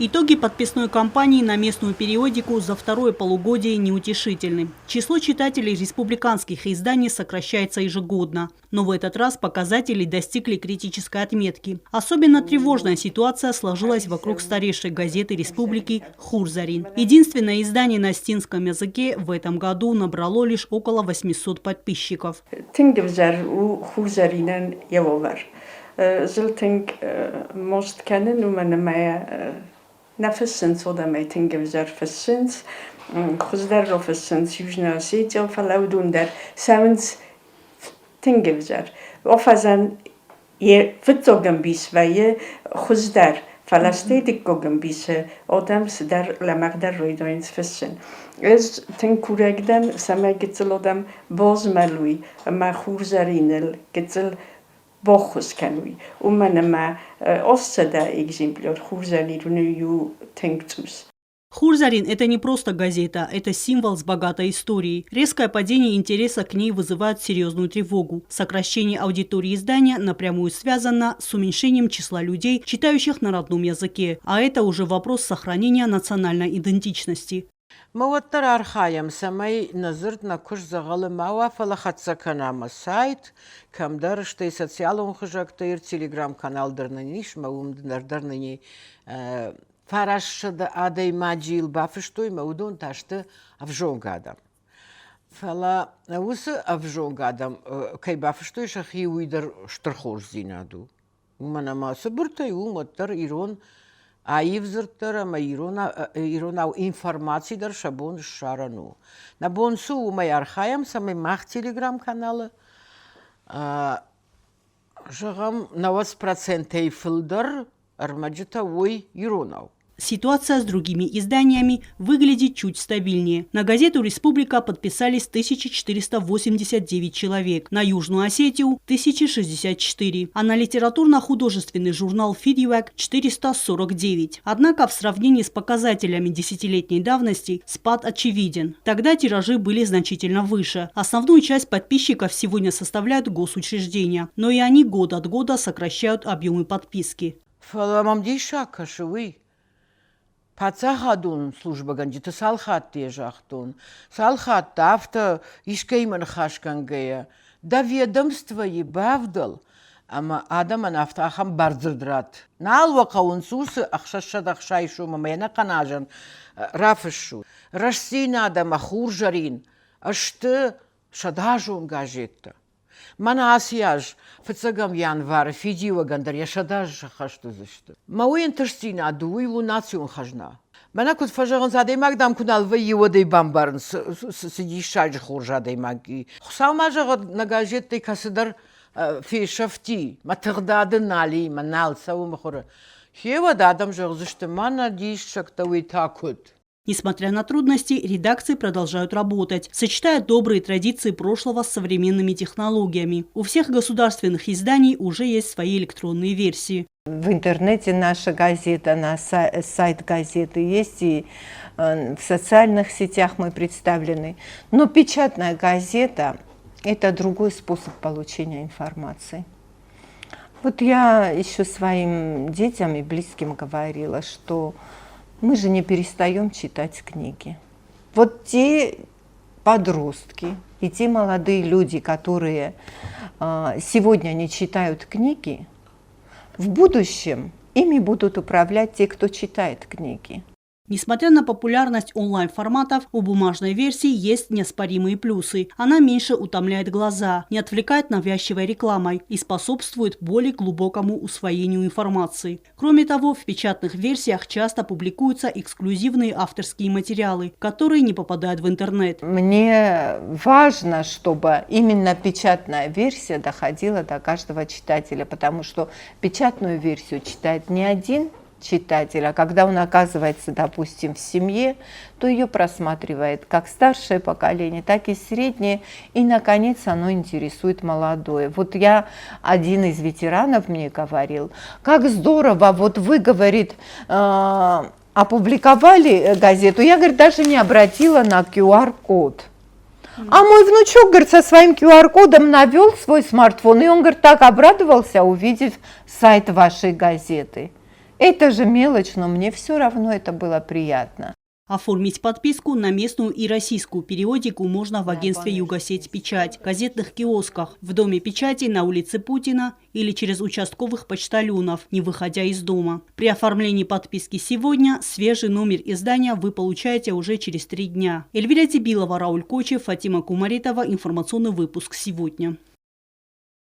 Итоги подписной кампании на местную периодику за второе полугодие неутешительны. Число читателей республиканских изданий сокращается ежегодно. Но в этот раз показатели достигли критической отметки. Особенно тревожная ситуация сложилась вокруг старейшей газеты республики «Хурзарин». Единственное издание на осетинском языке в этом году набрало лишь около 800 подписчиков. Тынг ӕвзӕр у Хурзӕринӕн йӕ уавӕр. Зыл тынг маст кӕнын, уымӕн ӕмӕ нӕ фыссынц, уодӕмӕй тынг ӕвзӕр фыссынц. Хуыздӕр рафыссынц Южная Осетия, фӕлӕ уыдон дӕр цӕуынц тынг ӕвзӕр. Афӕдзӕн йӕ фыццаг ӕмбис вӕййы хуыздӕр, фӕлӕ стӕй дыккаг ӕмбисы адӕм цыдӕр лӕмӕгъдӕр райдайынц фыссын. Ӕз тынг курӕг дӕн, цӕмӕй гыццыл адӕм базмӕлой ӕмӕ Хурзӕриныл гыццыл баххуыс кӕной, уымӕн ӕмӕ 800 экземпляр Хурзӕрины у тынг цъус. Хурзарин – это не просто газета, это символ с богатой историей. Резкое падение интереса к ней вызывает серьезную тревогу. Сокращение аудитории издания напрямую связано с уменьшением числа людей, читающих на родном языке. А это уже вопрос сохранения национальной идентичности. Мӕ уӕддӕр архайӕм, цӕмӕй нӕ дзырд нӕ куыст дзӕгъӕлы ма уа, фӕлӕ хӕццӕ кӕна мӕ сайт, кӕмдӕр, стӕй социалон хызӕгтӕ ир телеграм-канал дӕр нын ис, мӕ уым дӕр нын и 900 адӕймаджы йыл бафыстой, мӕ уыдон та сты ӕвзонг адӕм. Фӕлӕ уыцы ӕвзонг адӕм кӕй бафыстой сӕхи, уый дӕр стыр хорздзинад у. Уымӕн ӕмӕ цыбыртӕй уым уӕддӕр ирон аив дзырд дӕр ӕмӕ иронау информаци дӕр сӕ бон ссарӕн у. Нӕ бон цы у, уымӕй архайӕм, цӕмӕй мах телеграм-каналы зӕгъӕм, 90 процентӕй фылдӕр ӕрмӕджытӕ уой иронау. Ситуация с другими изданиями выглядит чуть стабильнее. На газету «Республика» подписались 1489 человек, на Южную Осетию – 1064, а на литературно-художественный журнал «Фидиуӕг» – 449. Однако в сравнении с показателями десятилетней давности спад очевиден. Тогда тиражи были значительно выше. Основную часть подписчиков сегодня составляют госучреждения, но и они год от года сокращают объемы подписки. Фӕлӕ мӕм диссаг кӕсы уый, паддзахадон службӕгӕнджыты цал хатты йӕ загътон, цал хатты афтӕ искӕимӕ ныхасгӕнгӕйӕ, дӕ ведомствойы бавдӕл ӕмӕ адӕмӕн афтӕ ахӕм бардзырд ратт. Нал уӕ хъӕуынц уыцы 660 сомы ӕмӕ ӕнӕхъӕн азӕн рафыссут. Рӕстдзинад ӕмӕ Хурзӕрин сты сӕдӕазон газеттӕ. Мӕнӕ ацы аз фыццӕгӕм январы фидиуӕгӕн дӕр йӕ 100 азы сӕххӕст уыдзысты. Мӕ уый ӕнтыстдзинад у, уый у национ хӕзна. Мӕнӕ куыд фӕзӕгъынц, адӕймаг, дам, куы нал вӕййы, уӕд ӕй бамбарынц, цы диссаджы хорз адӕймаг и. Хуыцау ма зӕгъӕд, нӕ газеттӕй кӕцыдӕр фесӕфти, мӕ тыгъдады нал и, мӕ нал цӕуы мыхуыры. Гъеуӕд адӕм зӕгъдзысты, мӕнӕ диссӕгтӕ уый та куыд? Несмотря на трудности, редакции продолжают работать, сочетая добрые традиции прошлого с современными технологиями. У всех государственных изданий уже есть свои электронные версии. В интернете наша газета, на сайт газеты есть, и в социальных сетях мы представлены. Но печатная газета – это другой способ получения информации. Вот я еще своим детям и близким говорила, что мы же не перестаем читать книги. Вот те подростки и те молодые люди, которые сегодня не читают книги, в будущем ими будут управлять те, кто читает книги. Несмотря на популярность онлайн-форматов, у бумажной версии есть неоспоримые плюсы. Она меньше утомляет глаза, не отвлекает навязчивой рекламой и способствует более глубокому усвоению информации. Кроме того, в печатных версиях часто публикуются эксклюзивные авторские материалы, которые не попадают в интернет. Мне важно, чтобы именно печатная версия доходила до каждого читателя, потому что печатную версию читает не один читатель, а когда он оказывается, допустим, в семье, то ее просматривает как старшее поколение, так и среднее, и, наконец, оно интересует молодое. Вот я, один из ветеранов мне говорил, как здорово, вот вы, говорит, опубликовали газету, я, говорит, даже не обратила на QR-код. А мой внучок, говорит, со своим QR-кодом навел свой смартфон, и он, говорит, так обрадовался, увидев сайт вашей газеты. Это же мелочь, но мне все равно это было приятно. Оформить подписку на местную и российскую периодику можно в агентстве «Югосеть Печать», газетных киосках, в Доме печати на улице Путина или через участковых почтальонов, не выходя из дома. При оформлении подписки сегодня свежий номер издания вы получаете уже через 3 дня. Эльвира Тибилова, Рауль Кочев, Фатима Кумаритова. Информационный выпуск сегодня.